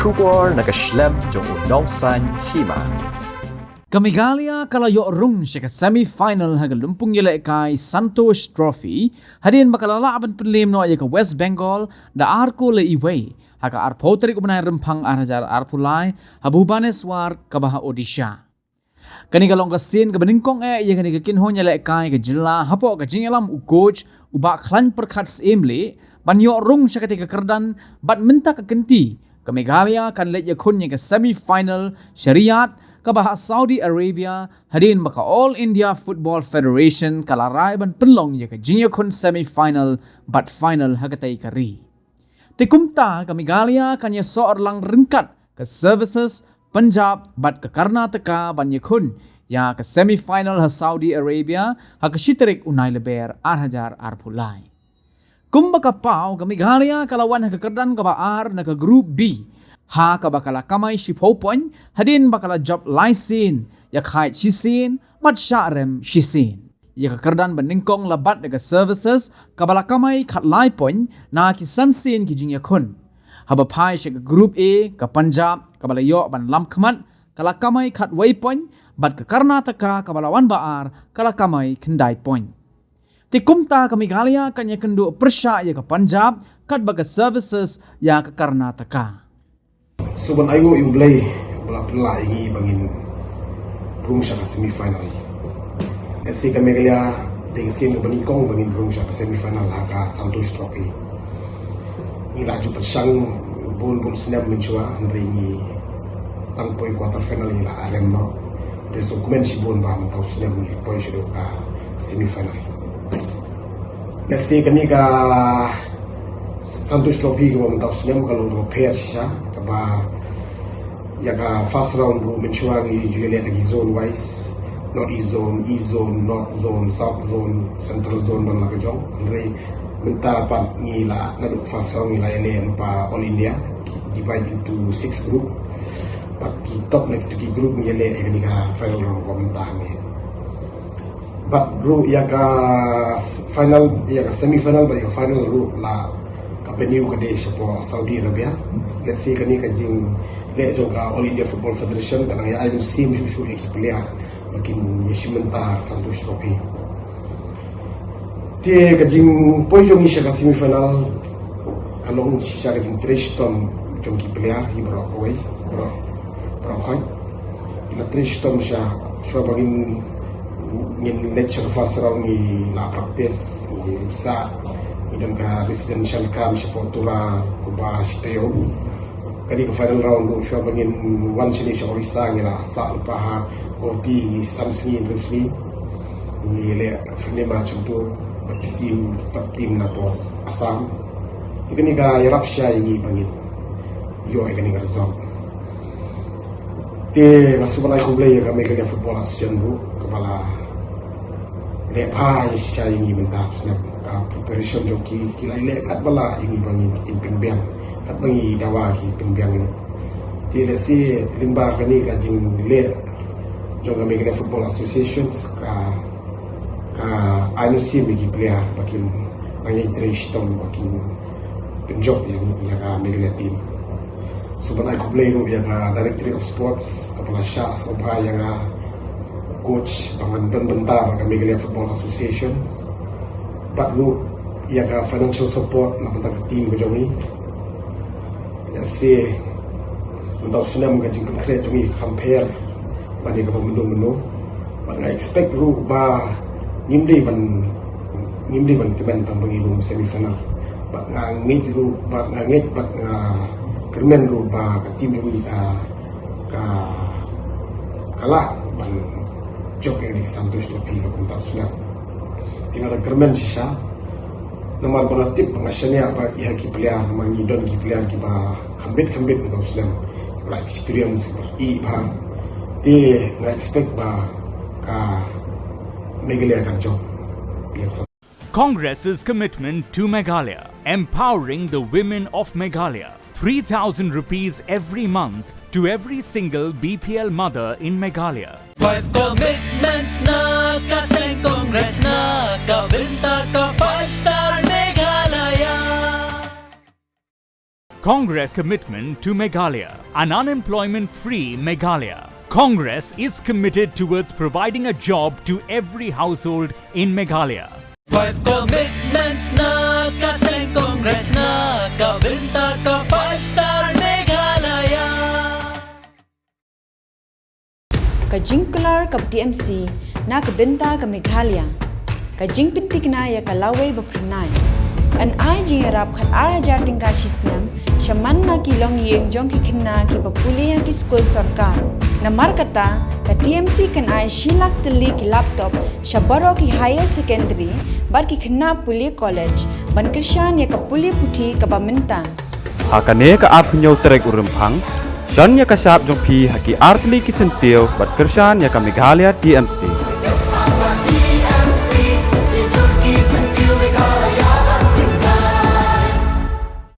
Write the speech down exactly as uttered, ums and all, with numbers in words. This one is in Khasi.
Khubor na ka shlem jong u nongsaiñ hima. Ka Meghalaya ka la ïoh rung sha ka semi final ha ka lympung ïalehkai Santosh Trophy hadien ba ka la lah ban pynlem noh ïa ka West Bengal da ar kol la iwei ha ka arphew tarik u bnai Rymphang ar hajar arphew lai ha Bhubaneswar kaba ha Odisha. Kane ka long ka sien kaba nyngkong eh ïa kane ka kynhun ïalehkai ka jylla hapoh ka jingïalam u coach u Bah Khlaiñ Pyrkhat Syiemlieh ban ïoh rung sha katei ka kyrdan bad mynta ka kynti ka Meghalaya kan leit ïakhun ïa ka semi final sha Riyadh kaba ha Saudi Arabia hadien ba ka All India Football Federation ka la rai ban pynlong ïa ka jingïakhun semi final bad final ha katei ka ri. Te kumta ka Meghalaya kan ïasoh lang ryngkat ka Services, Punjab bad ka Karnataka ban ïakhun ïa ka semi final ha Saudi Arabia ha ka shi tarik u Nailaber ar hajar arphew lai. Kumba ka paw ka Meghalaya ka la wan ha ka kyrdan kaba ar na ka Group B ha kaba ka la kamai shiphew point hadien ba ka la jop lai sien, ïakhaid shisien bad shah rem shisien. Ïa ka kyrdan ba nyngkong la bat da ka Services kaba la kamai khatlai point na ki san sien ki jingïakhun. Haba phai sha ka Group A ka Punjab kaba la ïoh ban lam khmat ka la kamai khatwei point bad ka Karnataka kaba la wan ba ar ka la kamai khyndai point. Te kumta ka Meghalaya kan ïakynduh pyrshah ïa ka Punjab katba ka Services ïa ka Karnataka. Sngewbha ai nguh ïa U Blei ba la pynlah ïa ngi ba ngin rung sha ka semi final. Ka sien ka Meghalaya dei ka sien kaba nyngkong ba ngin rung sha ka semi final ha ka Santosh Trophy. Ngi la ju pyrshang bun bun snem mynshuwa hynrei ngi tang poi quarter final ngi la arem noh. Hynrei sngewkmen shibun ba mynta u snem ngi poi sha ka semi final. Ka sien kane ka Santosh Trophy kaba mynta u snem ka long kaba pher shisha kaba ïa ka first round ruh mynshuwa ngi ju ïaleh da ki zone wise, North East Zone, East Zone, North Zone, South Zone, Central Zone don la ka jong. Hynrei mynta pat ngi la naduh first round ngi la ïaleh lypa All India, ki divide into six group. Pat ki top na kitu ki group ngi ïaleh ïa kane ka final round kaba mynta hangne. Bad ruh ïa ka final, ïa ka semi final bad ïa ka final ruh la ka venue ka dei shapoh Saudi Arabia. Let's say kane ka jingleh jong ka All India Football Federation ka dang ïa ai mynsiem shuh shuh ïa ki player ba kin ïashim bynta ha ka Santosh Trophy. Te ka jingpoi jong ngi sha ka semi final ka long shisha ka jingtrei shitom jong ki player hi baroh kawei, baroh, baroh khoit. Ki la trei shitom sha, shuwa ba ngin, ngin leit sha ka first round ngi la practice, ngi leit sah, ngi don ka residential camp shapoh Tura, Kuba, Shi Tayaw. Kane ka final round ruh shuwa ba ngin wan shane sha Orissa ngi la sah lypa ha Guwahati san sngi hynriew sngi. Ngi leh friendly match hangto bad ki team, top team na poh Assam. Te kane ka ïarap shisha ïa ngi ba ngin ïoh ïa kane ka result. Te nga sngewbha ai khublei ïa ka Meghalaya Football Association ruh kaba la leh bha ïa shisha ïa ngi mynta ha u snem. Ka preparation jong ki, ki la ïaleh katba lah ïa ngi ba ngin pynbiang, katba ngi dawa ki pynbiang lut. Te lehse lyngba kane ka jingleh jong ka Meghalaya Football Association ka, ka ai mynsiem ïa ki player ba kin nang ïai trei shitom ba kin pynjop ïa, ïa ka Meghalaya team. Sngewbha ai khublei ruh ïa ka Directorate of Sports kaba la shah sngewbha ïa nga coach ba ngan don bynta bad ka Meghalaya Football Association. Bad ruh ïa ka financial support na bynta ka team ka jong ngi. Lehse mynta u snem ka jingpynkhreh jong ngi ka kham pher ban ïa kaba mynno mynno. Bad nga expect ruh ba ngim dei ban, ngim dei ban kmen tang ba ngi rung semi final. Bad nga ngeit ruh, bad nga ngeit, bad nga kyrmen ruh ba ka team jong ngi ka, ka, ka lah ban jop ïa kane ka Santosh Trophy ha ka mynta u snem. Te nga dang kyrmen shisha namar ba nga tip, ba nga shaniah ba ïa ki player, namar ngi don ki player kiba kham bit kham bit mynta u snem, ba la experience, ba la ïeh bha. Te nga expect ba ka Meghalaya kan jop ïa ka Congress's commitment to Meghalaya, empowering the women of Meghalaya. Three thousand rupees every month to every single B P L mother in Meghalaya. Five commitments na ka seng Congress na ka bynta ka Five Star Meghalaya. Congress commitment to Meghalaya, an unemployment-free Meghalaya. Congress is committed towards providing a job to every household in Meghalaya. Five commitments na ka seng Congress na ka bynta ka Five Star Meghalaya. Ka jingkular ka T M C na ka bynta ka Meghalaya. Ka jingpynthikna ïa ka lawei ba phyrnai. Yn ai jingïarap khat ar hajar tyngka shi snem sha man la ki longïing jong ki khynnah kiba pule ha ki skul sorkar. Namar kata, ka T M C kan ai shi lak tylli ki laptop sha baroh ki higher secondary bad ki khynnah pule college ban kyrshan ïa ka pule puthi kaba mynta. Ha kane ka arphew hynñiew tarik u Rymphang, shon ïa ka shap jong phi ha ki artylli ki syntiew bad kyrshan ïa ka Meghalaya T M C.